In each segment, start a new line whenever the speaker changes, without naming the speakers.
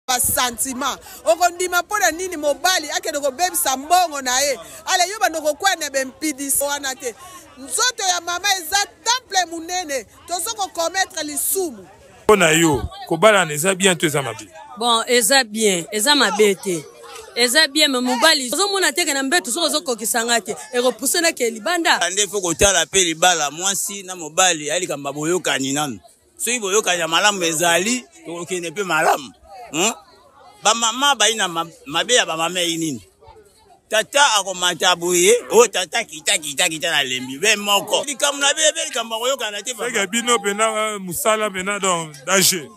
Ba sentiment okondima mpo na nini mobali akende kobebisa mbongo na ye ale yo bando kokwea na bempidisi wana te nzoto ya mama eza temple monene tozo kokometre lisumu.
Mpo na yo kobalana eza bien to eza mabe?
Bon, eza bien, eza mabe te, eza bien. Me mobali ozomona teke na mbeto, soki ozokokisa nga te, ekopuse nake libanda.
Nde fo kotala mpe libala, mwasi na mobali aye likambo ya boyokani nanu. Soki boyokani ya malamu ezali, tokokende mpe malamu, Bamama bayi na mabe ya bamama eyi nini? Tata akomata boye, oyo tata kita kita kita, nalembi be moko likambo na be be likambo akoyokana te.
Seke bino mpena mosala mpena donc danger.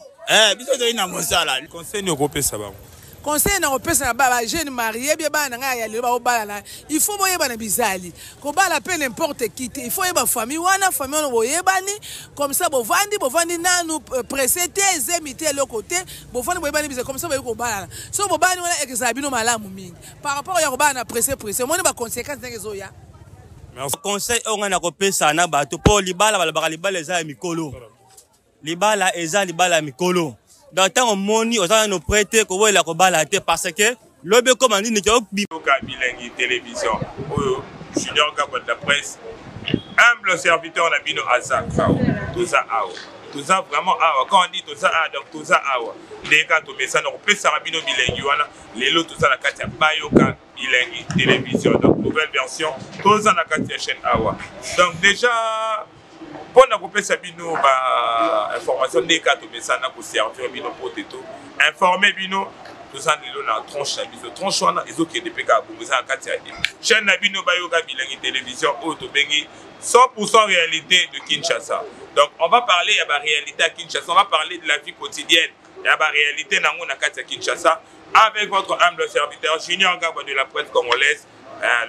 Biso toyi na mosala.
Conseil nini okopesa bango?
Conseil na kopesa na ba jeune marié bie, bana na ngai ya lelo baobalana, il faut boyebana bizali. Kobala mpe n'importe qui te, il faut oyeba famille wana, famille wana boyebani comme ça, bovandi bovandi nanu, pressé te, ezemi te, eloko te, bovandi boyebani bizali, comme ça boyebi kobalana. So bobalani wana, ekezala bino malamu mingi par rapport ya kobala na pressé pressé. Omoni baconséquence ndenge ezoya.
Conseil oyo ngai nakopesa na bato, mpo libala, balobaka libala eza ya mikolo, libala eza libala ya mikolo. Donc ntango omoni oza nano prêt te, koboyela kobala te, parce que lobi ekoma nini ke
Yoka Bilengi Télévision, oyo Junior Gabon de la presse, humble serviteur na bino, aza awa. Toza awa, toza vraiment awa. Quand on dit toza awa, donc toza awa ndenge kaka tomesana kopesaka bino bilengi wana. Lelo toza na kati ya Bayoka Bilengi Télévision, donc nouvelle version. Toza na kati ya chaîne awa. Donc déjà mpo na kopesa bino ba information ndenge kaka tomesana koservir bino mpo te to informe bino. Toza lelo na tranche na biso, tranche wana ezokende mpe kaka bongo. Eza na kati ya chaîne na bino Bayoka Bilengi Télévision, oyo tobengi 100% réalité de Kinshasa. Donc on va parler ya baréalité ya Kinshasa, on va parler de la vie quotidienne, ya baréalité nango na kati ya Kinshasa, avec votre humble serviteur Junior Gabwa de la presse congolaise,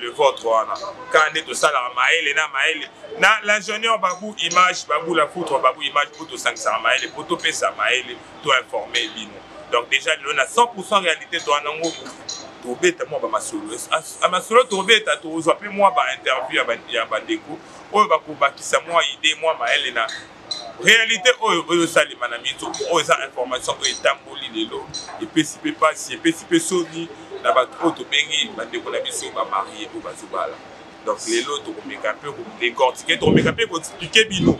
le vôtre wana. Kaka nde tosalaka mayele na mayele na l'ingénieur Babu Image, Babu la Foutre, Babu Image, mpo tosangisaka mayele mpo topesa mayele, toinforme bino. Donc déjà lelo na 100% réalité towana yango, tobeta mwa bamasolo, masolo tobeta, tozwa mpe mwa bainterview ya bandeko oyo bakobakisa mwa idée, mwa mayele na réalité oyo oyo osalema na miso. Oyo eza information oyo etamboli lelo, epesi mpe mpasi, epesi mpe soni na bato oyo tobengi bandeko na biso bamarie oyo bazobala. Donc lelo tokomeka mpe kodécortiquer, tokomeka mpe koexpliquer bino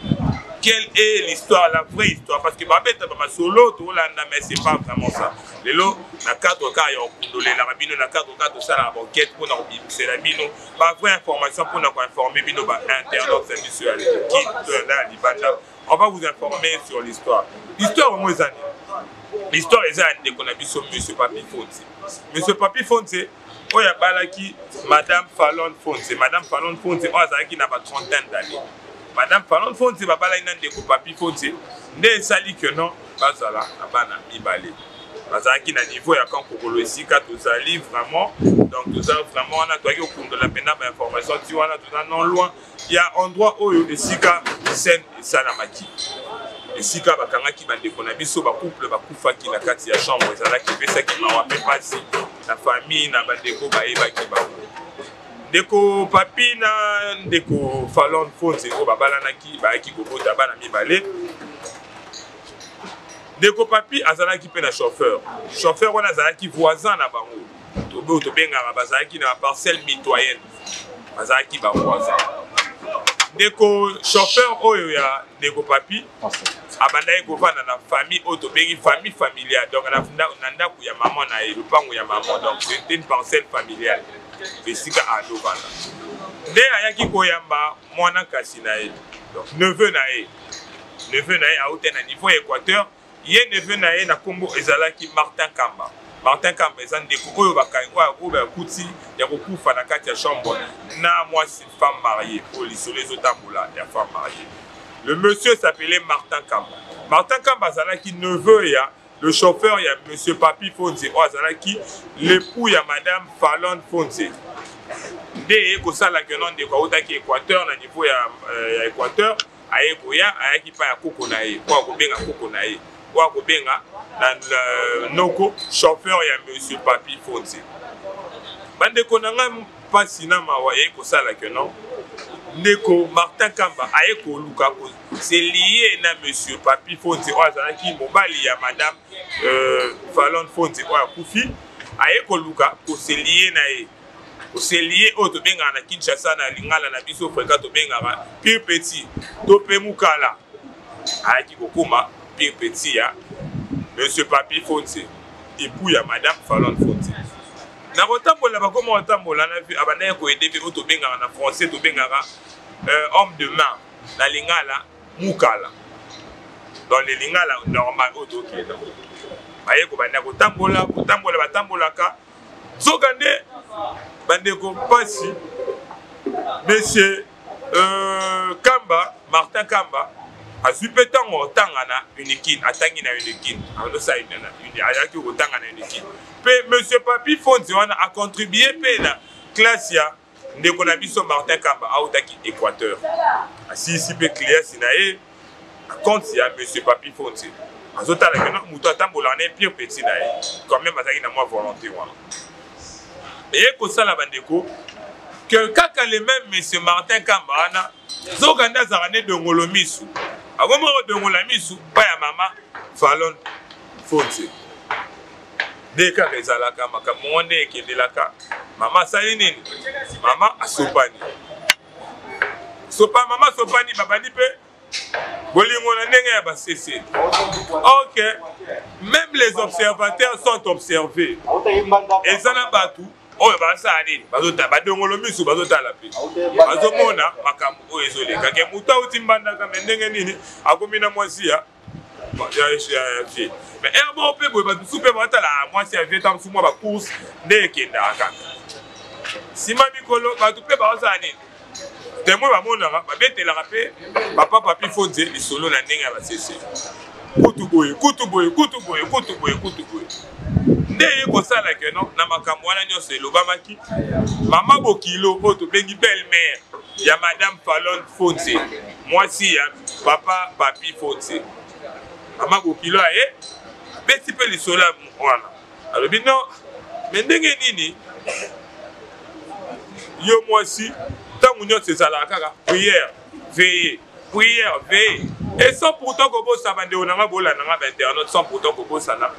quelle est l'histoire, la vraie histoire, parce que babeta bamasolo tolanda, mais c'est pas vraiment ça. Lelo na cadre kaka ya kokundolelaka bino, na cadre kaka tosalaka baenquête mpona kobimisela bino bavrai information, mpona koinforme bino bainternaute ya biso ya kin to ya libanda. On va vous informer sur l'histoire. L'histoire yango eza nini? L'histoire eza ya ndeko na biso monsieur Papi Fonse. Monsieur Papi Fonse oyo abalaki madame Falon Fonse. Madame Falon Fonse oyo azalaki na ba trentaine d'année. Madame Falon Fonse babalaki na ndeko Papi Fonse, nde esali ke non, bazala na bana mibale. Bazalaki na niveau ya Kankokolo, esika tozali vraiment. Donc toza vraiment wana, toyaki kokundola mpenza bainformation ti wana. Toza non loin ya endroit oyo esika scène esalamaki, esika bakangaki bandeko na biso bacouple bakufaki na kati ya chambre. Ezalaki, epesaki mawa mpe mpasi na famille na bandeko bayebaki bango. Ndeko Papi na ndeko Falon Fonze oyo babalanaki, bayaki kobota bana mibale. Ndeko Papi azalaki mpe na chauffeur. Chauffeur wana azalaki voisin na bango, oyo tobengaka bazalaki na parcelle mitoyenne, bazalaki bavoisin. Ndeko chauffeur oyo ya ndeko Papi abandaki kovanda na famille oyo tobengi famille familiale, donc na ndako ya mama na ye, lopango ya mama. Donc c'était une parcelle familiale esika azovanda. Nde ayaki koyamba mwana kasi na ye, donc neveu na ye. Neveu na ye auta na niveau ya Équateur. Ye neveu na ye na nkombo ezalaki Martin Kamba. Martin Kamba eza ndeko oyo bakangi, oyo bakuti ya kokufa na kati ya chambre na mwasi femme mariée, oyo lisolo ezotambola ya femme mariée. Le monsieur s'appelait Martin Kamba. Martin Kamba azalaki neveu ya le chauffeur ya monsieur Papi Fonze, oyo azalaki l'époux ya madame Falon Fonze. Nde eye kosala ke non, ndeko autaki Équateur, na niveau ya Équateur, aye koya, ayaki pa ya koko na ye, oyo akobenga koko na ye, oyo akobenga na noko, chauffeur ya monsieur Papi Fonze. Bandeko na ngai, mpasi na mawa eye kosala ke non, Ndeko Martin Kamba aye koluka ko se lier na monsieur Papy Fonzi oyo azalaki mobali ya madame euh, Falon Fonzi oyo akufi, aye koluka ko se lier na ye. Ko se lier oyo tobengaka na Kinshasa na lingala na biso freka tobengaka pire petit to pe mukala. Ayaki kokoma pire petit ya monsieur Papy Fonzi, époux ya madame Falon Fonzi. Na kotambola bakoma kotambola na vie abandaki koyede mpe oyo tobengaka na français tobengaka euh, homme de main na lingala mukala dans le lingala normal oyo tokenda baye kobanda kotambola kotambola batambolaka nzoka nde bandeko mpasi monsieur Euh, Kamba, Martin Kamba, azwi mpe ntango otanga na Unikin, atangi na Unikin, ayaki kotanga na Unikin. Mpe Monsieur Papi Fonzi wana acontribue mpe na classe ya ndeko na biso Martin Kamba autaki Équateur. Asilisi mpe classe na ye na compte ya Monsieur Papi Fonzi. Azotala ke moto atambolaka na ye pire petit na ye. Quand même azalaki na mwa volonté wana. Eye kosala bandeko que kaka le même monsieur Martin Kamba wana zoka nde azalaka nde dongolo misu akoma kodongola misu pa ya mama Falon Fonse nde kaka ezalaka makambo ngo nde ekendelaka mama asali nini mama asopani sopa mama asopani babandi mpe bolingo na ndenge ya basese ok même les observateurs sont observés eza na bato oyo basala nini bazotala badongolo misu bazotala mpe bazomona makambo oyo ezoleka ke moto auti mbandaka me ndenge nini akomi na mwasi ya vie mais heure moko mpe boye bato mosusu mpe batala ah, mwasi ya vie ntango mosusu mwa bacourse nde ekendaka kaka nsima mikolo bato mpe bazosala nini Temoin bamonaka babetelaka mpe papa papi fonze lisolo na ndenge ya basese kutu boye kutu boye kutu boye kutu boye kutu boye nde eye kosala ke no na makambo wana nyonso elobamaki mama bokilo oyo tobengi belle mère ya madame falon fonze mwasi ya papa papi fonze mama bokilo aye abeti mpe lisolo wana alobi non me ndenge nini yo mwasi ntango nyonso ezalaka kaka prière veille prière veille et sans pourtant kobosana bandeko na nga bolanda nga bainternaute sans pourtant kobosana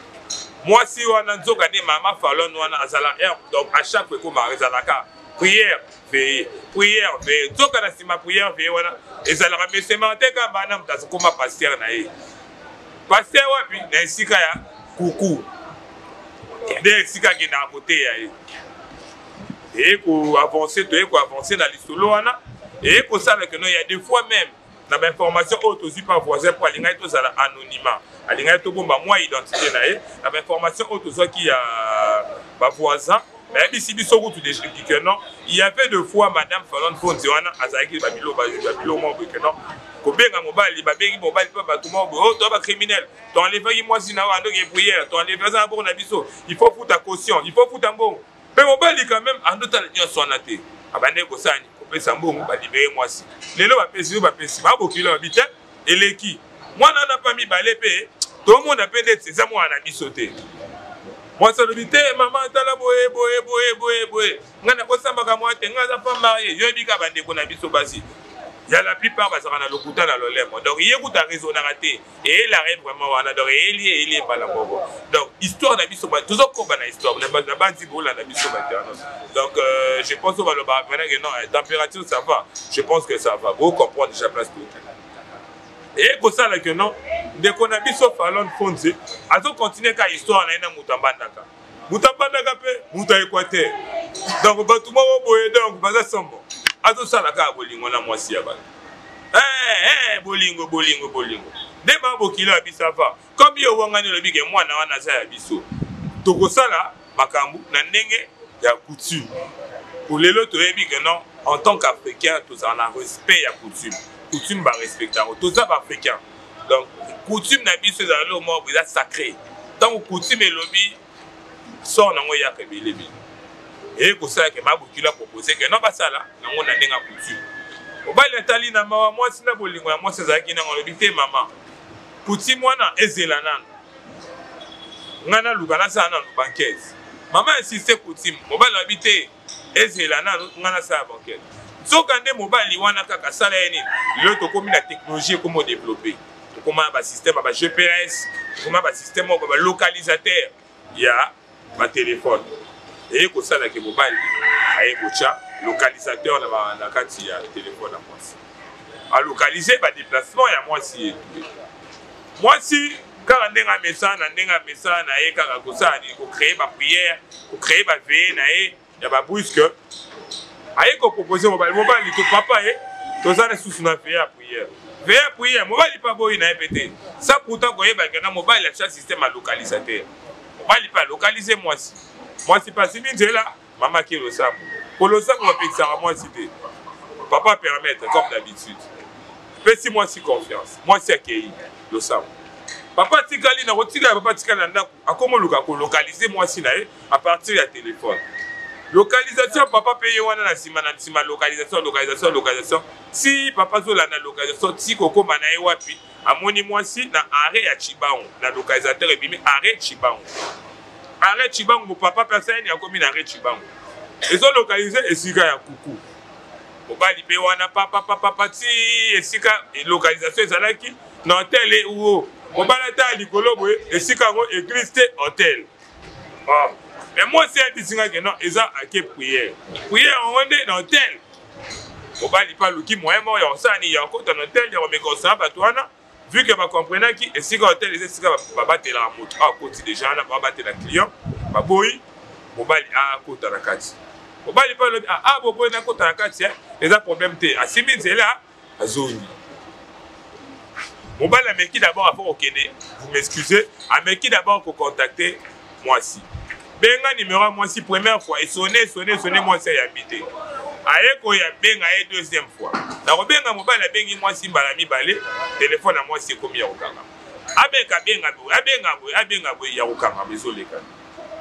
mwasi wana nzoka nde mama falone wana azala heure donc à chaque fois ekomaka ezalaka prière veille prière veille nzoka na nsima prière veille wana ezalaka mesema te kamba na moto azokoma pasteur na ye Pasteur wapi? Na esika ya kuku. Nde esika akendaka koteya ye. Eye ko avancer, toye ko avancer na lisolo wana. Eye kosala que non, il y a des fois même na ba information oyo tozwi pa voisin mpo alingaki tozala anonymat, alingaki tobomba mwa identité na ye. Na ba information oyo tozwaki ya ba voisin bayebisi biso kutu que non, il y avait deux fois madame Falonne Fonzi wana azalaki ba bilo ba bilo moko que non kobenga mobali babengi mobali mpe bato moko boye oh, to bacriminel toenlevaki mwasi na yo andoki ye prière toenleve aza na bongo na biso il faut futa caution il faut futa mbongo mpe mobali quand même andotala nyonso wana te abandaki kosala nini kopesa mbongo balibere mwasi lelo bapesi yo bapesi babokilo babi te eleki mwana wana mpa mibale mpe tomona mpe ndeti eza mwana na biso te mwasi alobi te mama tala boye boye boye boye boye ngai nakosambaka mwa te ngai aza femme marie yo yebi kaka bandeko na biso basi ya la plupart bazalaka na lokuta na lolemo donc ye kuta raisonnaka te eyelaka ye vraiment wana donc eyeli ye eyeli ye mbala moko donc histoire na biso tozokoba na histoire na banzi bolanda biso baternos donc euh, je pense oyo balobaka vraiment que non eh, température ça va je pense que ça va bocomprendre déjà place toke eye kosala que non ndeko na biso falon fonze azocontinue ka histoire na ye na moto ambandaka moto abandaka mpe moto ya équateur donc bato moko boye donc baza sombo azosala kaka bolingo na mwasi ya bato eh, eh, bolingo bolingo bolingo nde babokilo ya biso ava comme yo owangani olobi ke mwana wana aza ya biso tokosala makambo na ndenge ya coutume po lelo toyebi ke non en tant qu'africain tozala na respect ya coutume coutume barespecte yango toza baafricain donc coutume na biso ezala eloko moko eza sacré ntango coutume elobi sort nango eyaka ebele ebele eye kosala ke mabokilo apropose ke no basala yango na ndenge ya coutume mobali atali na mawa mwasi na bolingo ya mwasi azalaki nango alobi te mama coutume wana ezela nano ngai naluka nasala nano banquete mama insiste coutume mobali alobi te ezela nano ngai nasala banquete. Nzoka nde mobali wana kaka asala ye nini? Lelo tokomi na technologie ekomi kodeveloppe, tokoma na basystème ya ba GPS, tokoma na basystème oyo ba localisateur ya batelefone. Eye kosala ke mobali aye kotya localisateur na kati ya telefone ya mwasi, alocalise ba déplacement ya mwasi etu mwasi kaka ndenge amesana na ndenge amesana na ye kaka kosala nini, kocree ba prière, kocree ba veille na ye ya ba brusque. Aye kopropose mobali, mobali to papa ye toza lisusu na veille ya prière, veille ya prière. Mobali mpe aboyi na ye mpe te, sa pourtant koyeba ke na mobali atya système ya localisateur. Mobali mpe alocalise mwasi, mwasi mpe asimbi nzela, mama ake losambo. Po losambo bapekisaka mwasi te, papa permettre comme d'habitude, pesi mwasi confiance, mwasi akei losambo, papa atikali na kotikala, papa atikali na ndako, akomoluka kolocalize mwasi na ye à partir ya telefone. Localisation, papa mpe ye wana na nsima na nsima, localisation, localisation, localisation, ti papa azolanda localisation ti kokóma na ye wapi, amoni mwasi na arrêt ya Chibangu. Na localisateur ebimi arrêt Chibangu, arrêt Chibangu. Papa mpe asali nini? Akomi na arrêt Chibangu, ezolocalize esika ya kuku. Mobali mpe wana papapapapa ti esika localisation ezalaki na hotel uo. Mobali ata likolo boye, esika yango église te, hotel. Ah. Mais mwasi ayebisi nga ke non, eza ake prière, prière yango nde na hotel. Mobali mpe aluki moyen moko ya kosala nini, ya kokota na hotel, ya komeka kosala bato wana, vu que bacomprenaki esika hotel eza esika babatelaka moto akoti deja wana, babatela client. Baboyi mobali akota na kati. Mobali mpe alobi: ah, boboyi nakota na kati, eza problème te. Asimbi nzela, azongi. Mobali ameki d'abord afo kokende, vous m'excusez, ameki d'abord kocontacte mwasi. Benga numéro ya mwasi première fois, esone, esone, esone, mwasi ayambi te. Aye koya benga ye deuxième fois. Na kobenga, mobali abengi mwasi mbala mibale, telefone ya mwasi ekomi ya kokangama. Abenga, abenga boye, abenga boye, abenga boye, ya kokangama, ezoleka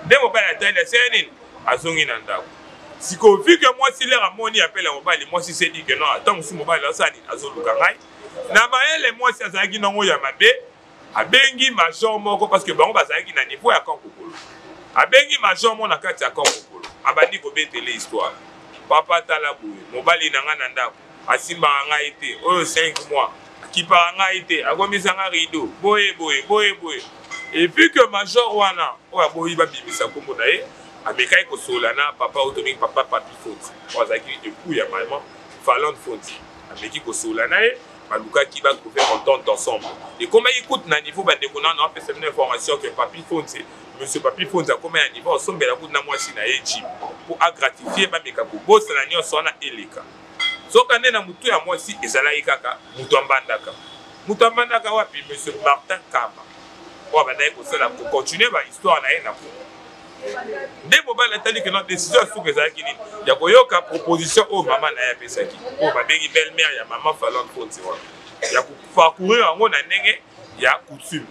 nde. Mobali atali, asali nini? Azongi na ndako. Sikoyo, vu que mwasi lere amoni appel ya mobali, mwasi s'est dit que non, ata mosusu mobali asala nini, azoluka ngai. Na mayele mwasi azalaki nango ya mabe, abengi major moko, parce que bango bazalaki na niveau ya camp Kokolo. Abengi major moko na kati ya camp Kokolo, abandi kobetele histoire: papa, tala boye, mobali na ngai na ndako asimbaka ngai te, oyo 5 mois akipaka ngai te, akomisa ngai rideau, boye boye boye boye. Et puis que major wana oyo aboyi babimisa nkombo na ye, amekaki kosolola na papa oyo tobengi papa Papi Foti, oyo azalaki époux ya mama Falon Foti. Ameki kosolola na ye, balukaki batrouve entente ensemble. Ekomaki kutu na niveau, bandeko, nano apesa bino information que Papi Fonzi, monsieur Papi Fonzi, akoma ya niveau asombela kutu na mwasi na ye jeep mpo agratifie, bameka kobosana nyonso wana eleka. Soka nde na motu ya mwasi ezalaki kaka moto ambandaka, moto ambandaka wapi? Monsieur Martin Kamba, oyo abandaki kosala, kocontinue bahistoire na ye na Kongo. Nde mobali atali ke na décision ya suka ezalaki nini? Ya koyoka proposition oyo mama na ye apesaki, oyo babengi belle mère ya mama Falon Foti wana, ya koparcourir yango na ndenge ya coutume,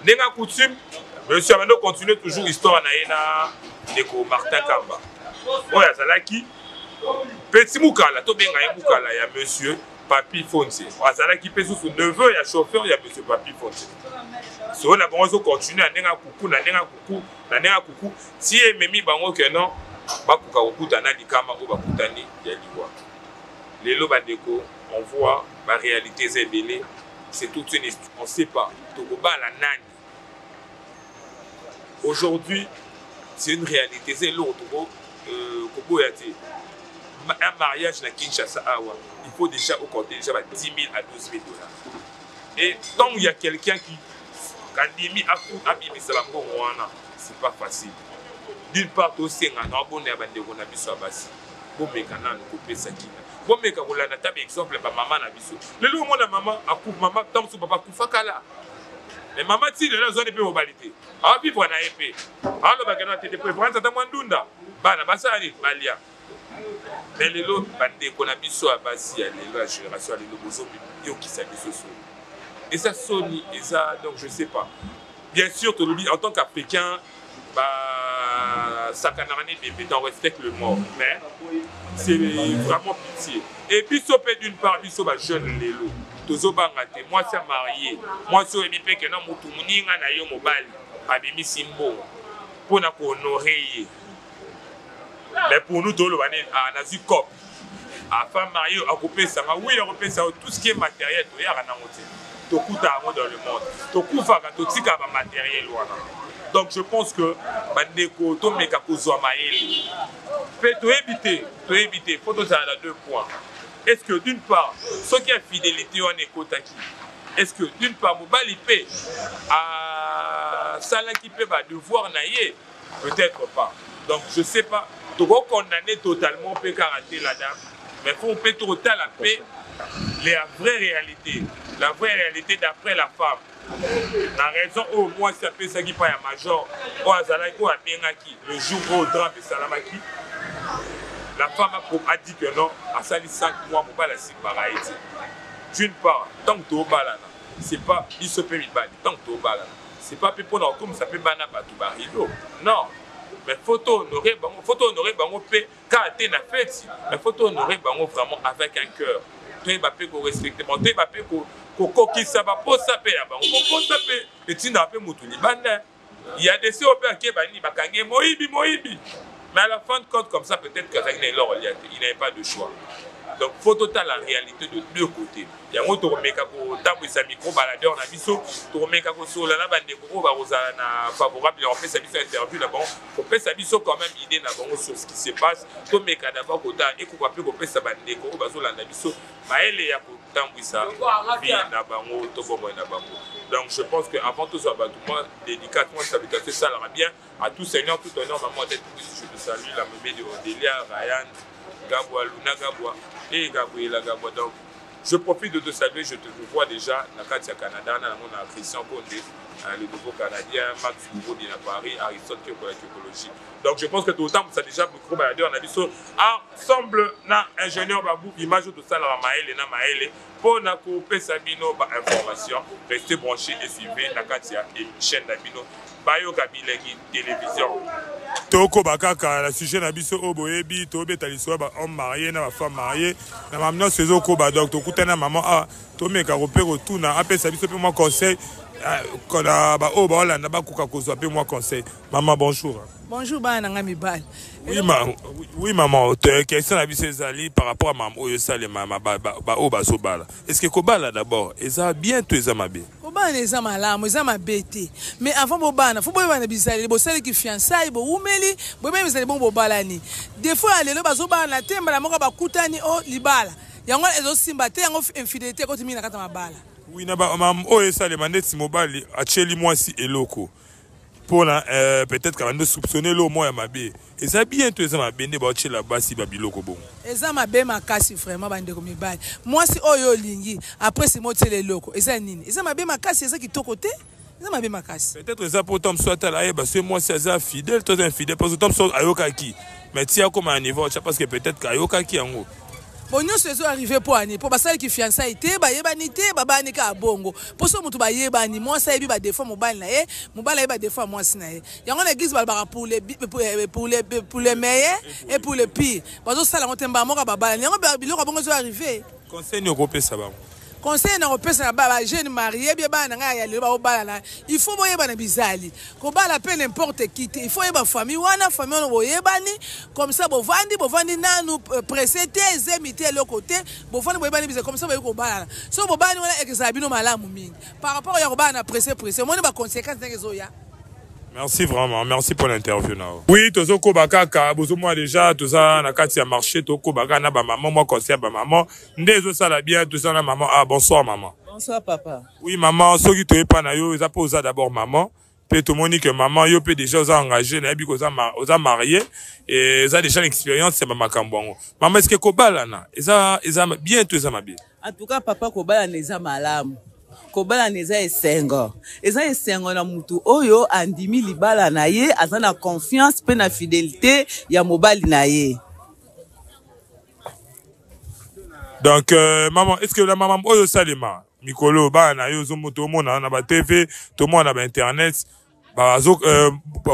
ndenge ya coutume. Monsieur abandi continue toujours histoire na ye na ndeko Martin Kamba, oyo azalaki petit mukala, tobenga ye mukala ya monsieur Papi Fonse. Azalaki mpe susu neveu ya chauffeur ya monsieur Papi Fonse. Solo na bango ezocontinue na ndenge ya kuku, na ndenge ya kuku, na ndenge ya kuku, ti ememi bango ke non, bakoka kokuta na likama oyo bakutani ya liwa. Lelo bandeko, on voit baréalité eza ebele, c'est toute une histoire, on sait pas tokobala nani aujourd'hui. C'est une réalité, eza eloko toko koboya te. Un mariage na Kinshasa awa, il faut déjà ocompter déjà ba 10 000 à 12 000 $. Et tant il y a quelqu'un qui kandimi abimisa bambongo wana, c'est pas facile. D'une part, tosenga na abona ya bandeko na biso ya basi, bomeka nanu kopesa kina, bomeka kolanda ata baexemple ya bamama na biso. Lelo omona mama, mama ntango mosusu papa akufa kala, mais mama ti lelo azwani mpe mobali te, avivre na ye mpe alobaka na te, de préférence ata mwa ndunda, bana basala nini, balia. Mais lelo bandeko na biso ya basi ya lelo, ya génération ya lelo, bozoyokisa biso soni, eza soni, eza, donc je sais pas. Bien sûr, tolobi en tant qu'Africain basakanaka na ebembe, on respecte le mort, mais c'est vraiment pitié. Et biso mpe d'une part, biso bajeune lelo tozobanga te. Mwasi amarie, mwasi oyebi mpe kena motu moninga na yo mobali abimisi mbongo mpona kohonorer ye, mais pour nous toloba nini? Ah, nazwi cope. Ah, femme mariée akopesa nga, oui akopesa yo tout ce qui est matériel, toyaka nango te, tokuta yango dans le monde, tokufaka totika ba matériel wana. Donc je pense que bandeko tomeka kozwa mayele mpe toyebi te, toyebi te, faut tozala na deux points. Est ce que d'une part soki infidélité wana ekotaki, est ce que d'une part mobali mpe asalaki mpe ba devoir na ye? Peut-être pas. Donc je sais pas, toko condamner totalement mpe kaka te la dame, mais faut mpe totala mpe la vraie réalité, la vraie réalité d'après la femme, na raison oyo mwasi apesaki mpa ya major oyo azalaki, oyo abengaki le jour oyo drame esalamaki. La femme a dit que non, asali 5 mois mobali asimbaka ye te. D'une part, ntango tobalana, c'est pas biso mpe mibali, ntango tobalana, c'est pas mpe mpona kokomisa mpe bana bato barido, non, mais faut tohonorer bango, faut tohonorer bango mpe kaka te na feti, mais faut tohonorer bango vraiment avec un cœur. Toyeba mpe korespecte bango, toyeba mpe kokokisa baposa mpe ya bango. Koposa mpe etindaka mpe motu libanda ya desi oyo mpe akeba nini, bakangi ye moyibi moyibi, mais à la fin de compte, comme ça peut-être qu'azalaki na eloko lia te, il n'avait pas de choix. Donc faut totala la réalité de deux côtés. Yango tokomeka kotambwisa micro baladeur na biso, tokomeka kosolola na bandeko oyo bakozala na favorable ya kopesa biso interview na bango, kopesa biso quand même idée na bango sur ce qui se passe. Tomeka d'abord kotala, ekoka mpe kopesa bandeko oyo bazolanda biso mayele ya kotambwisa vie na bango to bomoi na bango. Donc je pense que avant tozwa bato, mwa dédicace, mwa salutation esalaka bien. À tout seigneur tout honneur, maman tête, je te salue, la bébé de Odelia, Ryan Gabwa, Luna Gabwa et Gabriela Gabwa. Donc je profite de te saluer, je te vois déjà na kati ya Canada, na namona Christian Konde, le nouveau Canadien, Max Bourodi na Paris, Aristote Kiokola Kiokologie. Donc je pense que tout ça déjà micro baladeur na biso ensemble na ingénieur Babou, image tout ça la maele na maele pour na kopesa bino ba information. Restez branchés et suivez na kati ya chaîne na bino Bayoka Bilengi Télévision.
Tokoba kaka na sujet na biso oyo boyebi, tobeta lisolo ya ba homme marié na ba femme mariée na mama nyonso ezokoba. Donc tokutani na mama awa, tomeka mpe kotuna apesa biso mpe mwa conseil na baoyo baolanda bakoka kozwa mpe mwa conseil. Mama, bonjour.
Bonjour bana na ngai mibali.
Oui, ma, oui maman, question na biso ezali par rapport à mama oyo esalema, baoyo bazobala. Est ce que kobala d'abord eza bien to eza mabe?
Kobala eza malamu, eza mabe te, mais avant bobana faut boyebana bizaleli. Bosaliki fiançailles, bowumeli, boyebani bizaleli, bongo bobalani. Des fois ya lelo bazobala te, mbala moko bakutani o libala, yango ezosimba te, yango infidélité ekoti mingi na kati ya mabala.
Oui, na bamama oyo esalema neti mobali atieli mwasi eloko mpona peut-être kabandi soupçonner eloko moko ya mabe, eza bien to eza mabe nde baotiela basi babiloko bongo?
Eza mabe makasi vraiment. Bandeko mibali, mwasi oyo olingi, après sima otiela eloko, eza nini? Eza mabe makasi, eza kitoko te, eza mabe makasi.
Peut-être eza po ta mosusu atala, ayeba soki mwasi aza fidèle to aza infidèle, parce que ta mosusu ayokaki, mais ti akoma na niveau otya, parce que peut-être ayokaki yango.
Bon, nyonso ezo arrive mpo ani mpo basalaki fiançailles te, bayebani te, babani kaka bongo. Mpo so moto bayebani, mwasi ayebi badefo mobali na ye, mobali ayebi badefo ya mwasi na ye. Yango na église balobaka pour le meilleur et pour le pire. Bazosala yango te, mbala moko babalani, yango biloko bongo ezo arrive.
Conseil nini okopesa bango?
Conseil na kopesa na ba jeune marié bie bana na ngai ya lelo baobalana, il faut boyebana bizali. Kobala mpe n'importe qui te, il faut oyeba famille wana, famille wana boyebani, comme ça bovandi, bovandi nanu, pressé te, ezemi te, eloko te, bovandi, boyebani bizali, comme ça boyebi kobalana. So bobani wana, ekezala bino malamu mingi par rapport ya kobala na pressé pressé, omoni baconséquence ndenge ezoya.
Merci vraiment, merci pour l'interview nao. Oui, tozokoba kaka, bozomona déjà toza na kati ya marché, tokoba kaka na ba maman, moi conseil ba maman, nde ezosala bien, toza na maman. Ah, bonsoir maman.
Bonsoir papa.
Oui maman, soki toyepa na yo eza mpo oza d'abord maman, mpe tomoni ke maman yo mpe déjà oza engagé, nayebi ke oza marié, eza déjà na expérience ya bamakambo yango. Mama, est-ce que kobalana eza bien to eza mabe?
En tout cas papa, kobalana eza malamu. Kobalana eza esengo, eza esengo na mutu oyo andimi libala na ye, aza na confiance mpe na fidélité ya mobali na ye.
Donc maman, est ce que la mama oyo osalema mikolo bana na yo tomona na batv, tomona na bainternet, bazo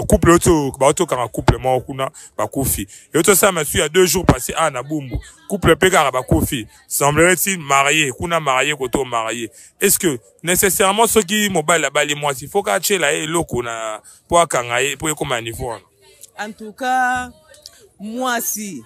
couple oyo baotokanga couple moko kuna bakufi, eyo tosala su ya 2 jours passé a na Bumbu, couple mpe kaka bakufi, semblerait-il marié kuna, marié koto marié. Est ce que nécessairement soki mobali abali mwasi, faut ka atiela ye eloko na mpo akanga ye mpo ekóma ya niveau wana?
En tout cas mwasi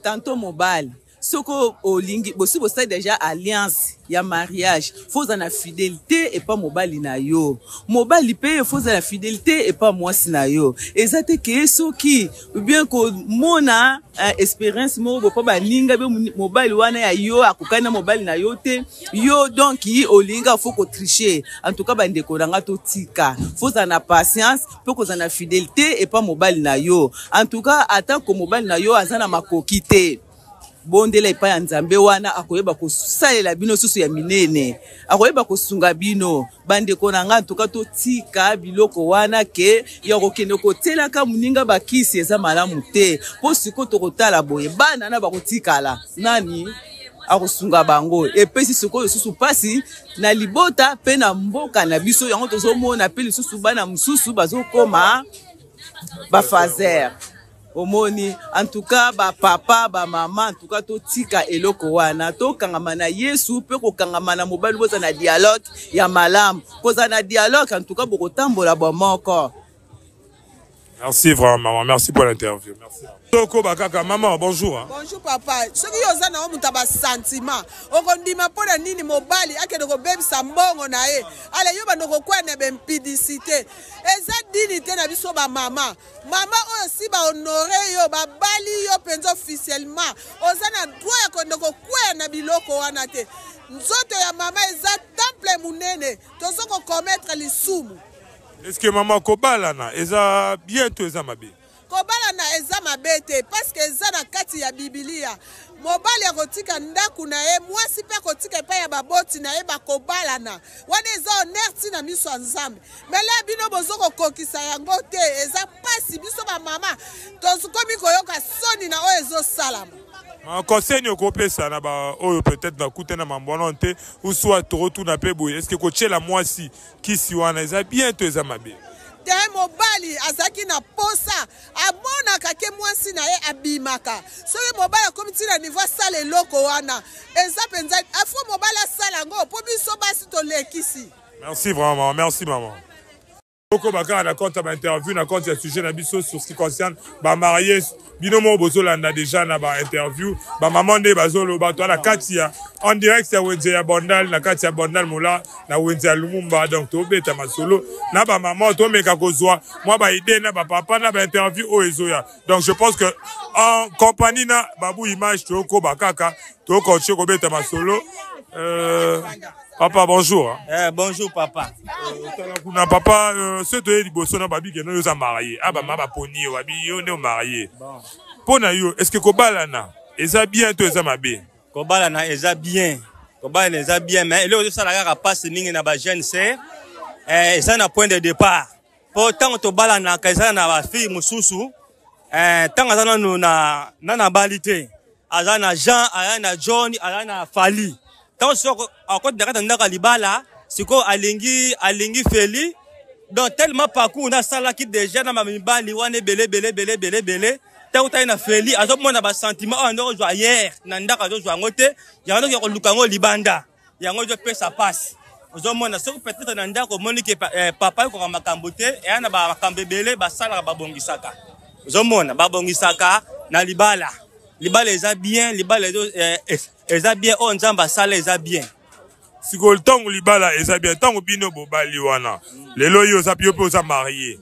tantôt mobali. Soki olingi, bosi bosali deja alliance ya mariage, faut ozala na fidelite epa mobali na yo. Mobali pe faut ozala na fidelite epa mwasi na yo. Eza te ke soki ou bien komona experience moko bopa baninga be mobali wana ya yo akokani na mobali na yo te, yo donc olinga faut ko tricher. En tout cas bandeko na nga, totika, faut ozala na patience mpe kozala na fidelite epa mobali na yo. En tout cas ata ko mobali na yo aza na makoki te, bondela epai ya Nzambe, wana akoyeba kosalela bino susu ya minene, akoyeba kosunga bino. Bandeko na ngai, ntuka totika biloko wana ke ya kokende kotielaka moninga bakisi, eza malamu te. Mpo sikoyo tokotala boye, bana na bakotikala, nani akosunga bango? Epesi sikoyo lisusu mpasi na libota mpe na mboka na biso. Yango tozomona mpe lisusu bana mosusu bazokoma bafaser. Omoni, en tout cas bapapa, bamama, en tout cas totika eloko wana, tokangama na Yesu mpe kokangama na mobali, boza na dialogue ya malamu. Kozala na dialogue, en tout cas bokotambola bomoko.
Merci vraiment, maman. Merci pour l'interview. Merci. Toko Bakaka, maman, bonjour. Hein.
Bonjour, papa. Soki yo oza na yo moto ya basentiment, okondima mpo na nini mobali akende kobebisa mbongo na ye? Ale yo bando kokwea na baimpudicité, eza dini te na biso bamama. Mama oyo si bahonore yo, babali yo mpenza officiellement, oza na droit ya kende kokwea na biloko wana te. Nzoto ya mama eza temple monene, tozo kokometre lisumu.
Est-ce que maman, kobalana eza bien to eza mabe?
Kobalana eza mabe te, parce que eza na kati ya Bibilia. Mobali akotika ndako na ye, mwasi mpe akotika epai ya baboti na ye, bakobalana. Wana eza honneur ntina miso ya Nzambe. Mele bino bozo kokokisa yango te, eza mpasi. Biso bamama tokomi koyoka soni na oyo ezosalama.
Conseil nini okopesa na baoyo peut-être bakutana mambo wana te, ou soit tokotuna mpe boye, est ce que kotiela mwasi kisi wana eza bien to eza mabe?
Te, mobali azalaki na posa, amonaka ke mwasi na ye abimaka. Soki mobali akomi ntina niveau asala eloko wana, eza mpenza afo mobali asala yango, mpo biso basi tolekisi.
Merci vraiment, merci maman. Toko kaka na compte ya bainterview, na compte ya sujet na biso sur ce qui concerne bamarie. Bino moko bozolanda déjà na bainterview, bamama nde bazoloba. Toa na kati ya en direct ya wenze ya Bandal, na kati ya Bandal Mola, na wenze ya Lumumba. Donc tobeta masolo na bamama, tomeka kozwa mwa baide na bapapa na bainterview oyo ezoya. Donc je pense que en compagnie na Babu Image, tokoba kaka, tokontinue kobeta masolo. Papa, bonjour.
Eh, bonjour papa.
Kuna papa, soki toye liboso na babi keno, yo oza marié, a bama baponi yo, babi yo nde omarié. Mpo na yo, est ce que kobalana eza bien to eza mabe?
Kobalana eza bien. Kobalana eza bien, mais eloko ezosala kaka mpasi mingi na bajeune sœur, eza na point de départ. Mpo ntango tobalanaka, eza na bafille mosusu, ntango aza nanu na nana abali te, aza na Jean, aza na John, aza na Fali. Ntango soko akoti na kati ya ndako ya libala, sikoyo alingi Feli. Donc tellement parcours nasalaki déjà na bamibali wana ebele ebele ebele ebele ebele, ntango tali na Feli, azomona basentiment oyo ando kozwa hier na ndako, azozwa yango te. Yango ndoki ya koluka yango libanda, yango ezopesa mpasi. Ozomona soki peut-être na ndako omoni ke papa ekoka makambo te, eya na bamakambo ebele basalaka, babongisaka. Ozomona babongisaka na libala. Libala eza bien, libala eza bien, oyo Nzambe asala eza bien.
Sikoyo ntango libala eza bien, ntango bino bobali wana lelo, yo oza, yo mpe oza marié,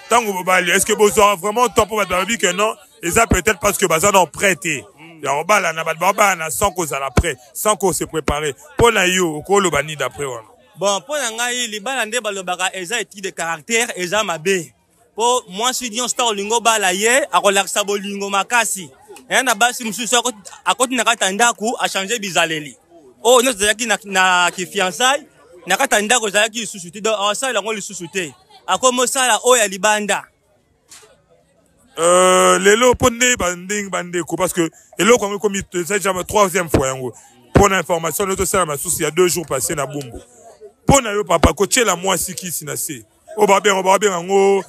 ntango bobali, est ce que bozwaka vraiment temps? Mpo bato balobi ke non, eza peut-être parce que baza na prêt te ya kobalana. Bato baobalana sans kozala prêt, sans kose préparer. Mpo na yo, okoloba nini d'après wana?
Bon, mpo na ngai, libala nde balobaka eza étude de caractère. Eza mabe mpo mwasi nyonso ntango olingi obala ye, akolakisa bolingo makasi. Eya na basi mosusu, akoti na kati ya ndako, achange bizaleli oyo nyonso ezalaki na kifiançailles. Na kati ya ndako ezalaki lisusu te, donc akosalela yango lisusu te, akomi osala oyo ya libanda.
Lelo mpo nde bandenge bandeko, parce que eloko yango ekomi, eza déjà troisième fois yango. Mpo na information nde tosala masusu ya 2 jours passé na Bumbu. Mpo na yo papa, kotiela mwasi kisi na se, oyo babenga yango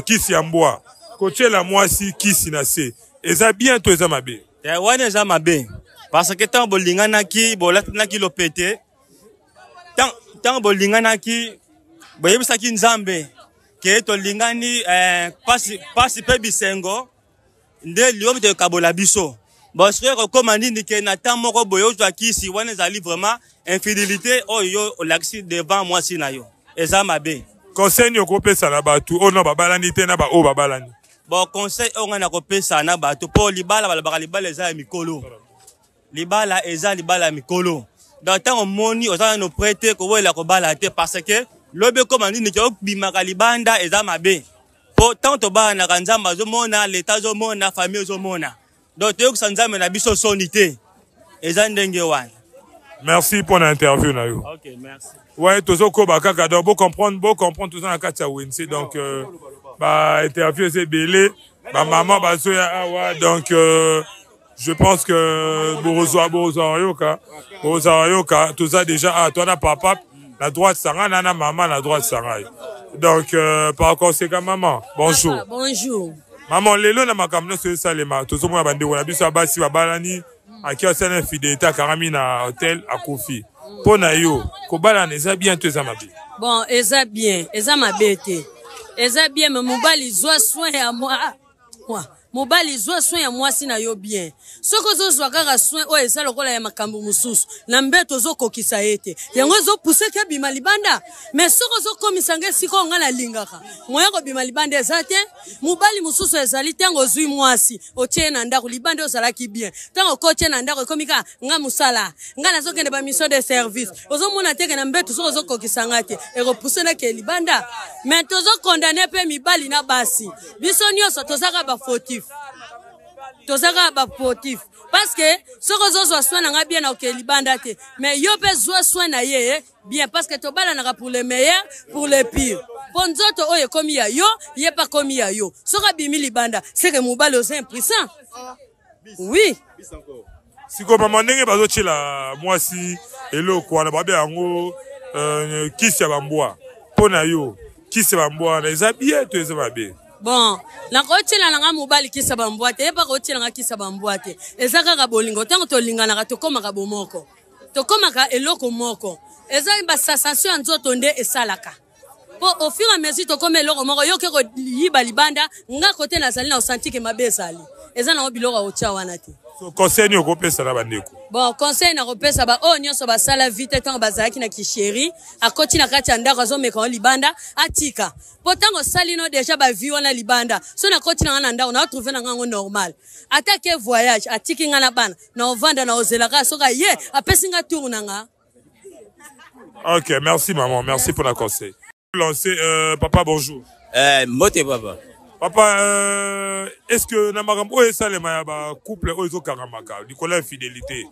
kisi ya mbwa, kotiela mwasi kisi na se eza bien to eza mabe?
Wana eza mabe, parce que ntango bolinganaki, bolatanaki lopete, ntango bolinganaki, boyebisaki Nzambe ke tolingani, pasi mpe bisengo nde liyomi tokabola biso.
Bon, soki ekokóma nini ke na temps moko boye ozwa kisi wana, ezali vraiment infidélité oyo yo olakisi devant mwasi na yo, eza mabe.
Conseil nini okopesa na bato oyo no babalani te na baoyo babalani?
Bon, conseil oyo ngai nakopesa na bato, mpo libala, balobaka libala eza ya mikolo, libala eza libala ya mikolo. Donc ntango omoni oza nano prêt te, koboyela kobala te, parce que lobi ekóma nini ke obimaka libanda, eza mabe. Mpo ntango tobalanaka, Nzambe azomona, leta azomona, famille ezomona. Donc toyokisa Nzambe na biso soni te. Eza ndenge wana.
Merci mpo na interview na yo.
Ok, merci.
Ouais, tozokoba kaka. Donc bocomprendre, bocomprendre, toza na kati ya wenze. Donc bainterview eza ebele, bamama bazoya awa. Donc je pense que bokozwa, bokozwa yoka, bokozwa yoka. Toza déjà awa, toza na papa na droite sanga na mama na droite sangai. Donc par conséquent, maman, bonjour.
Papa, bonjour.
Maman, lelo na makambo nyonso esalema, tozomona bandeko na biso ya basi babalani, aki asala infidélité, akangami na hotel, akufi. Mpo na yo, kobalana eza bien to eza mabe?
Bon, eza bien, eza mabe te, eza bien. Mais mobali, zwa soin ya mwa mobali, zwa soin ya mwasi na yo bien. Soki ozozwa kaka soin oyo eza lokola ya makambo mosusu na mbeto, ozokokisa ye te, yango ezopusaki abima libanda. Mais soki ozokomisa nga esika oyo nga nalingaka, moya kobima libanda eza te. Mobali mosusu ezali, ntango ozwi mwasi, otie ye na ndako, libanda ozalaki bien, ntango okotie na ndako, ekomi kaka nga mosala, nga nazokende bamission de service. Ozomona teke na mbeto, soki ozokokisa nga te, ekopuse nake libanda. Mais tozokondane mpe mibali na basi, biso nyonso tozaka bafautif, toza kaka bafautif, parce que soki ozozwa soin na nga bien, na okende libanda te. Mais yo mpe zwa soin na ye bien, parce que tobalanaka pour le meilleur, pour le pire. Mpo nzoto oyo ekomi ya yo, ye mpe akomi ya yo. Soki abimi libanda, seke mobali oza impuissant, oui.
Sikoyo mama, ndenge bazotiela mwasi eloko wana, babe yango kisi ya bambwa, mpo na yo, kisi ya bambwa wana eza bien to eza mabe?
Bon, nakotiela na nga mobali kisa bambwa te, ye mpe akotiela nga kisa bambwa te. Eza kaka bolingo. Ntango tolinganaka, tokomaka bomoko, tokomaka eloko moko. Eza basensation ya nzoto nde esalaka, mpo au fur et à mesure tokóma eloko moko. Yo oke koyiba libanda, nga kote nazali na osantike mabe ezali, eza nango biloko ya kotia wana te.
So conseil nini okopesa na bandeko?
Bon, conseil nakopesa baoyo nyonso basala vie te ntango bazalaki na kisheri, akoti na kati ya ndako, azomeka ngo libanda, atika. Mpo ntango osali no déjà bavie wana libanda, so nakoti na nga na ndako, naotrouve na nga yango normal. Ata ke voyage, atiki nga na bana, na ovanda na ozela kaka soki aye, apesi nga tour na nga.
Ok, merci maman, merci pour la conseil. Lancé, papa, bonjour.
Mbote papa.
Papa, est-ce que na makambo oyo esalema ya bacouple oyo ezokangamaka likolo ya infidélité,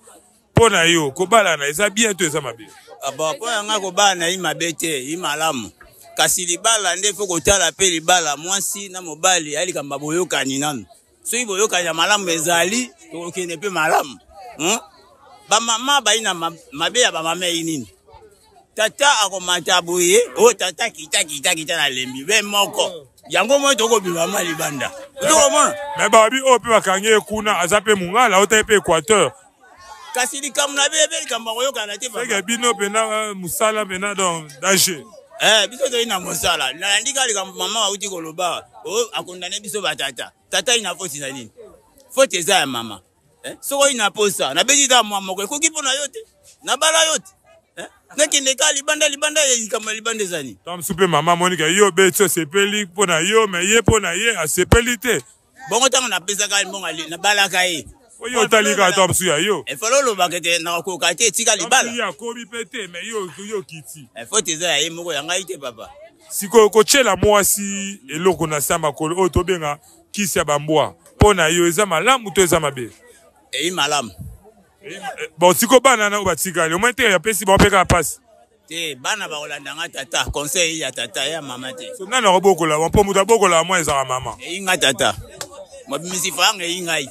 mpo na yo, kobalana eza bien to eza mabe?
Ah bon, mpo na nga, kobalana yi mabe te, yi malamu. Kasi libala nde fo kotala mpe libala, mwasi na mobali aye likambo ya boyokani nanu. Soki boyokani ya malamu ezali, tokokende mpe malamu. Bamama bayi na mabe ya bamama eyi nini? Tata akomata boye, oyo tata kita kita kita, nalembi be moko yango moi, tokobima ma libanda, tokomona.
Mais babi oyo mpe bakangi ye kuna, aza mpe mongala, ota ye mpe Équateur.
Kasi likambo na be likambo ya koyokana te.
Seke bino mpena mosala mpena, donc danger.
Biso toyi na mosala. Nalandi kaka likambo mama auti koloba, oyo akondane biso batata. Tata ina foti na nini? Foti eza ya mama. Soki oyi na posa, nabeti ta mwa moko, ekoki mpo na yo te, nabala yo te. Nakende kaka libanda, libanda ya likambo ya libanda eza nini?
Ntango mosusu mpe mama Monika, yo obeti, osepeli mpo na yo, mais ye mpo na ye asepeli te.
Bongo ntango napesaka ye mbongo, nabalaka ye.
Oyo otali kaka ntango mosusu ya yo.
Efale olobaka te, nakokoka te, etika libala.
Ye akomi mpe te, mais yo okiti.
Faute eza ya ye moko, ya ngai te papa.
Sikoyo kotiela mwasi eloko na se ya makolo oyo tobenga kisi ya bambwa, mpo na yo eza malamu to eza mabe?
Eyi malamu.
Bon, sikoyo bana na oyo batikali, omoi te apesi bango mpe kaka mpasi.
Te, bana bakolanda nga tata, conseil ya tata, ya mama te.
So nani akobokola mpo moto abokola mwa ezalaka mama?
Eyi nga tata, mabimisi franga eyi ngai.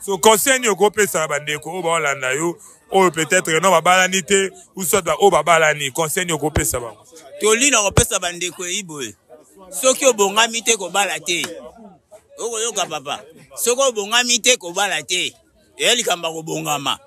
So conseil nini okopesa bandeko oyo baolanda yo, oyo peut-être no babalani te, ou soit oyo babalani? Conseil nini okopesa bango?
Toli na kopesa bandeko eyi boye: soki obongami te, kobala te. Okoyoka papa, soki obongami te, kobala te. Eya likambo ya kobongama.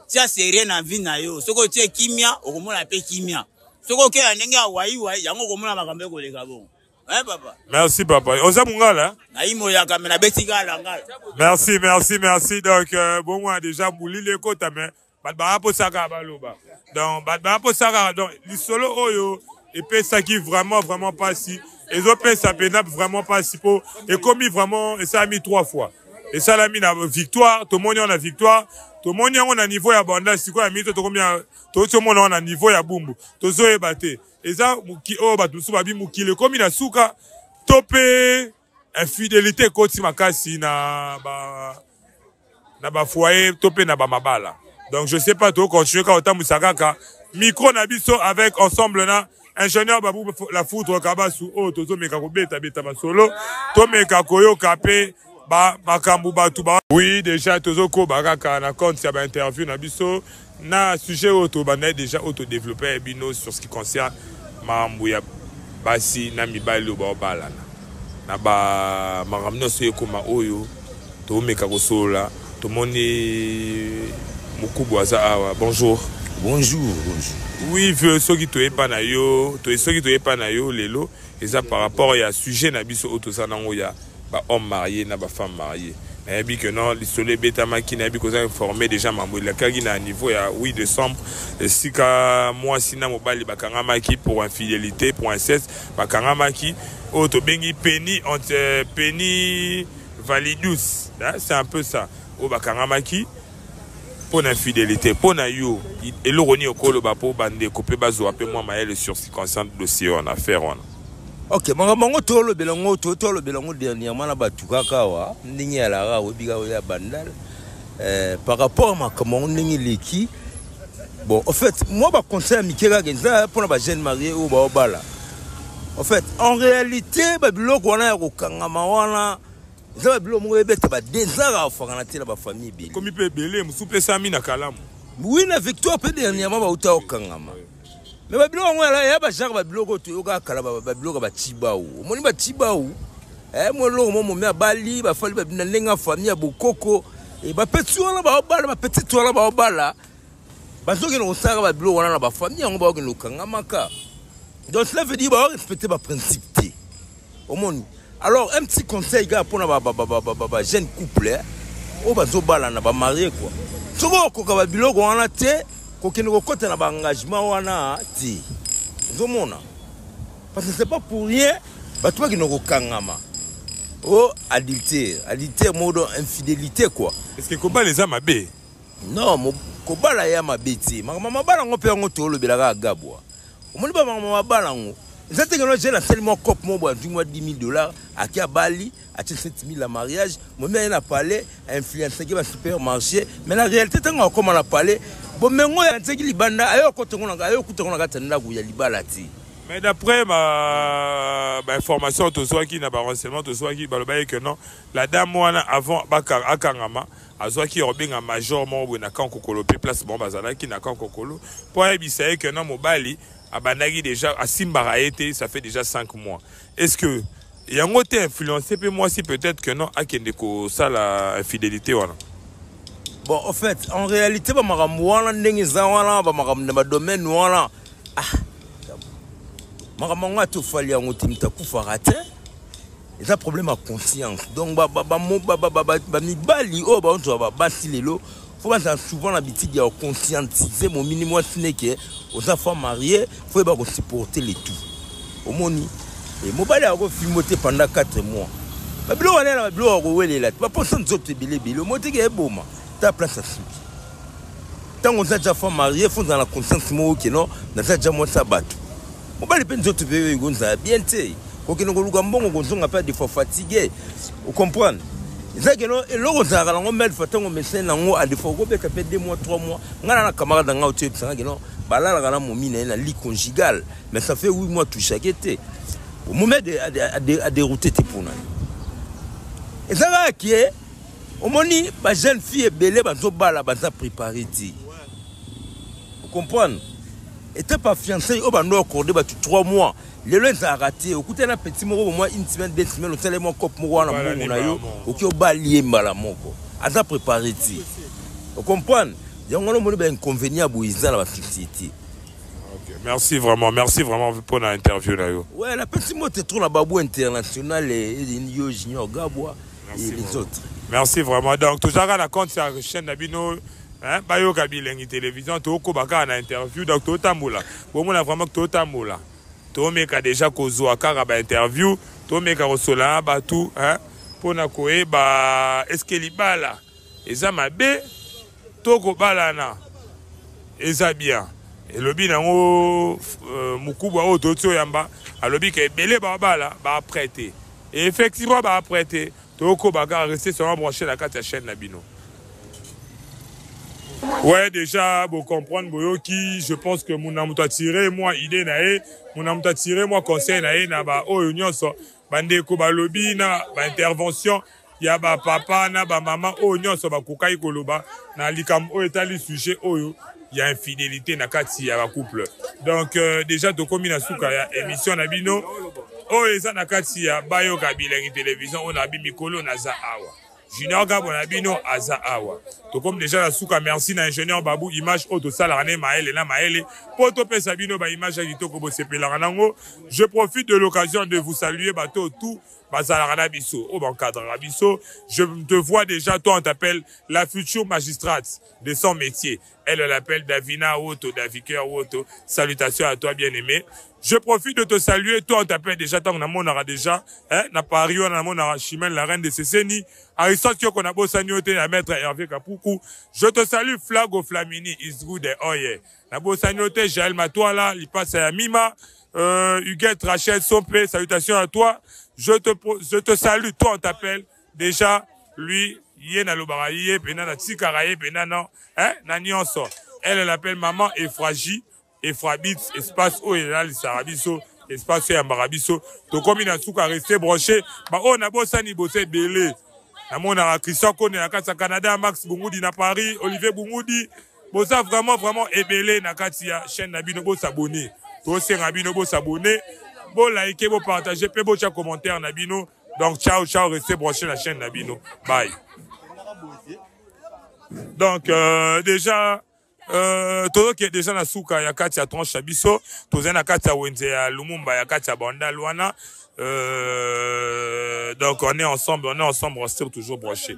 Tia sérieux na vie na yo. Soki otie kimia, okomona mpe kimia. Soki okela ndenge ya waiwai, yango okomona makambo ekoleka bongo. Eh, papa.
Merci papa. Oza mungala?
Nayi moyaka mais nabeti kaka na ngala.
Merci, merci, merci. Donc euh, bon moi déjà bulili ekota mais bato baposaka baloba. Donc bato baposaka donc lisolo oyo epesaki vraiment vraiment pasi ezopesa mpenza vraiment pasi mpo ekomi vraiment esalami trois fois esalami na victoire tomoni yango na victoire tomoni yango na niveau ya banda sikoyo ya mito tokomi tozi omona yango na niveau ya bumbu tozoyeba te eza oyo bato mosusu babi mokili ekomi na suka to mpe infidelité ekoti makasi na ba na ba foyer to mpe na ba mabala donc je sais pas to continuer kaka kotambwisa kaka micro na biso avec ensemble na ingénieur babu la foudre kabasu oyo tozomeka kobetabeta masolo tomeka koyoka mpe ba makambo bato ba oui déjà tozokoba kaka na compte ya bainterview na biso na sujet oyo tobandaki déjà oyo todeveloppe ya bino sur ce qui concerne makambo ya basi na mibali oyo baobalana na ba makambo nyonso ekoma oyo tomeka kosolola tomoni mokubu aza awa bonjour
bonjour bonjour
oui vieux soki toyepa na yo soki toyepa na yo lelo eza par rapport ya sujet na biso oyo toza nango ya ba homme marié na ba femme mariée nayebi que non lisolo ebetamaki nayebi koza informé déjà mambo elekaki na niveau ya 8 décembre esika mwasi na mobali bakangamaki pour infidélité pour inceste bakangamaki oyo tobengi peni euh, peni validus c'est un peu ça oyo bakangamaki mpo na infidélité mpo na yo eloko nini okoloba mpo bandeko mpe bazwa mpe mwa mayele sur ce qui concerne dossier wana affaire wana
ok makambo yango tolobela yango tolobela yango dernièrement na bato kaka awa ndenge ya lara oyebi kaka ya bandal eh, par rapport ya makambo yango ndenge eleki bon en fait mwa baconseil ya mike kaka eza mpona bajeune marie oyo baobala en fait en réalité babiloko wana ya kokangama wana eza babiloko moko ebeta badezaka afakana te na bafamille ebele
komi mpe ebele mosusu mpe esami na kalamu
oui na victoire mpe dernièrement bauta kokangama me babiloko yango ya bagenre babiloko oyo toyokaka kala babiloko ya bacibau omoni bacibau eh, mwa eloko mwa momi abali bafali na ndenge ya famille ya bokoko eh, bapeti wana baobala bapetite wana baobala bazokende kosalaka babiloko wana na bafamille yango baokende kokangamaka donc cela veut dire baorespecte baprincipe te omoni alors un petit conseil kaka mpona bajeune couple oyo bazobalana bamarie kua soki okoka babiloko wana te kokende kokɔta na baengagement wana te ozomona parce que c'est pas pour rien bato bakende kokangama o oh, adultère adultère moko donc infidélité quoi
est ce que kobala eza mabe
non kobala ya mabe te makambo mabala yango mpe yango tolobelaka gabwa omoni ba makambo mabala yango eza te keno jeune asali mwa cope moko boye azwi mwa 10 000 dollars ake abali atie 7 000 ya mariage momi aye na palais ainfluenceki ba supermarché mais na réalité ntango akoma na palais bomengo oyo atiaki libanda aye okuta ngo na kati ya ndako ya libala te
mais d'après ba bainformation tozwaki na barenseignement tozwaki balobaki que non la dame wana avant akangama azwaki ya kobenga major moko boye na camp kokolo mpe place bango bazalaki na camp kokolo mpo ayebisa ye que na mobali abandaki déjà asimbaka ye te ça fait déjà 5 mois est ce que yango te influence mpe mwasi peut-être que non akende kosala infidélité wana
bon en fait en réalité bamakambo wana ndenge eza wana bamakambo na badomaine wana ah makambo yango atofali yango te moto akufaka te eza problème ya conscience donc bamibali oyo baozwa babasi lelo fo bazala souvent na bitide ya koconscientise momini mwasi neke oza femme marie fo yeba kosupporter le tout omoni e mobali akofimbo te pendant 4 mois babiloko wana na babiloko ya kowelela te baposa nzoto ebele ebele omoi teke eboma ta place ya suki ntango oza ja femme marie fo ozala na conscience moko keno naza ja mwasi ya bato mobali mpe nzoto mpe oyo ekozala bien te kokende koluka mbongo kozonga mpe des fois fatigue ocomprendre eza keno eloko ozalaka nango mele fois ntango omesani nango a des fois okobeta mpe 2 mois 3 mois ngai na na camarade na ngai otoyebisanga keno balalaka na momi na ye na lit conjugal mais ça fait 8 mois touchake te momi aderoute te mpona ye eza kaka ke omoni bajeune fille ebele bazobala baza prépare te comprendre etape ya fiançailles oyo bando accorde bato 3 mois lelo ezalaka te okutani na petit moko bomwa une semaine deux semaines osali mwa cope moko wana mbongo na yo oki obali ye mbala moko aza prépare te ocomprendre yango wana omoni bainconvénient ya boye eza na basociété
Okay. Merci vraiment, merci vraiment pour l'interview na yo.
Ouais, napesi mbote trop na Babou international et yo Junior Gabwa et les
vraiment.
autres.
Merci vraiment. Donc tozalaka na compte ya chaîne na bino hein, bayoka bilengi télévision tokoba kaka na interview donc totambola bomona vraiment totambola tomeka déjà kozwa kaka ba interview tomeka kosola na bato hein, mpona koyeba eske libala eza mabe to kobalana eza bien elobi nango euh, mokubwa oyo toti oyamba alobi ke ebele babala baapres te et effectivement baapres te tokoba kaka rester seulement branché na kati ya chaîne na bino. Ouais, déjà, vous comprendre, boyoki, je pense que mon moto a tiré moi idée na ye, mon moto a tiré moi conseil na ye na ba oyo nyonso, bandeko balobi na ba intervention ya ba papa na ba mama oyo nyonso bakokaki koloba na likambo oyo etali sujet oyo ya infidélité na kati ya ba couple. Donc euh, déjà tokomi na suka ya émission na bino oyo eza na kati ya bayoka bilengi télévision oyo na bi mikolo naza awa. Junior Gabo na bino aza awa. Tokomi déjà na suka merci na ingénieur Babou image oyo tosalaka ne mayele na mayele po topesa bino ba image ya kitoko bosepelaka nango. Je profite de l'occasion de vous saluer bato tout bazalaka na biso oyo baencadraka biso. Je te vois déjà toi on t'appelle la future magistrate de son métier. Elle, elle appelle Davina Woto, Daviker Woto. Salutations à toi, bien-aimé. Je profite de te saluer. Toi, on t'appelle déjà, tant qu'on a déjà, hein, na Paris, on a Chimène, la reine de Cécénie. Aristote, qu'on a beau sanioté, la maître Hervé Kapoukou. Je te salue, Flago Flamini, is good, oh yeah. Na beau sanioté, Jaël Matouala, Lipasse à Mima, euh, Huguette, Rachel, Sopé, salutations à toi. Je te, je te salue, toi, on t'appelle déjà, lui, ye nalobaka ye pena natikaka ye pena non hein, na nyonso elle elle appelle maman efragie efrabit espace oyo elalisaka biso espace oyo eyambaka biso tokomi na suka reste branché baoyo nabosani bosa ebele namonaka christian kone na kati ya canada max bungudi na paris olivier bungudi boza vraiment vraiment ebele na kati ya chaîne na bino bosabone tosenga bino bosabone bolike bopartage mpe botya commentaire na bino Donc, ciao, ciao, restez branchés la chaîne Nabino. Bye. Donc, euh, déjà, euh, tozoke déjà na suka ya kati ya tranche ya biso tozali na kati ya wenze ya lumumba ya kati ya bandal wana euh, donc on est ensemble on est ensemble restez toujours branchés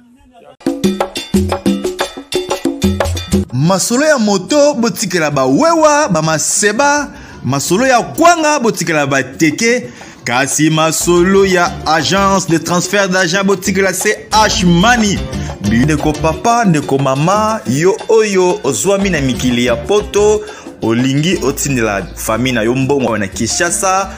masolo ya moto botikela bawewa bamaseba masolo ya kwanga botikela bateke kasi masolo ya agence de transfert d'argent botikela ch mani ndeko papa ndeko mama yo oyo ozwami na mikili ya poto olingi otindela famille na yo mbongo na kinshasa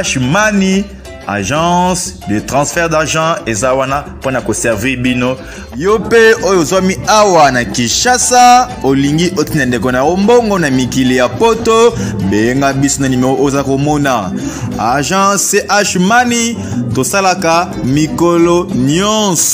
ch mani agence de transfert d'argent eza wana mpo na koservir bino yo mpe oyo ozwami awa na kinshasa olingi otinda ndeko na yo mbongo na mikili ya poto benga biso na nimero oza komona agence ch mani tosalaka mikolo nyonso.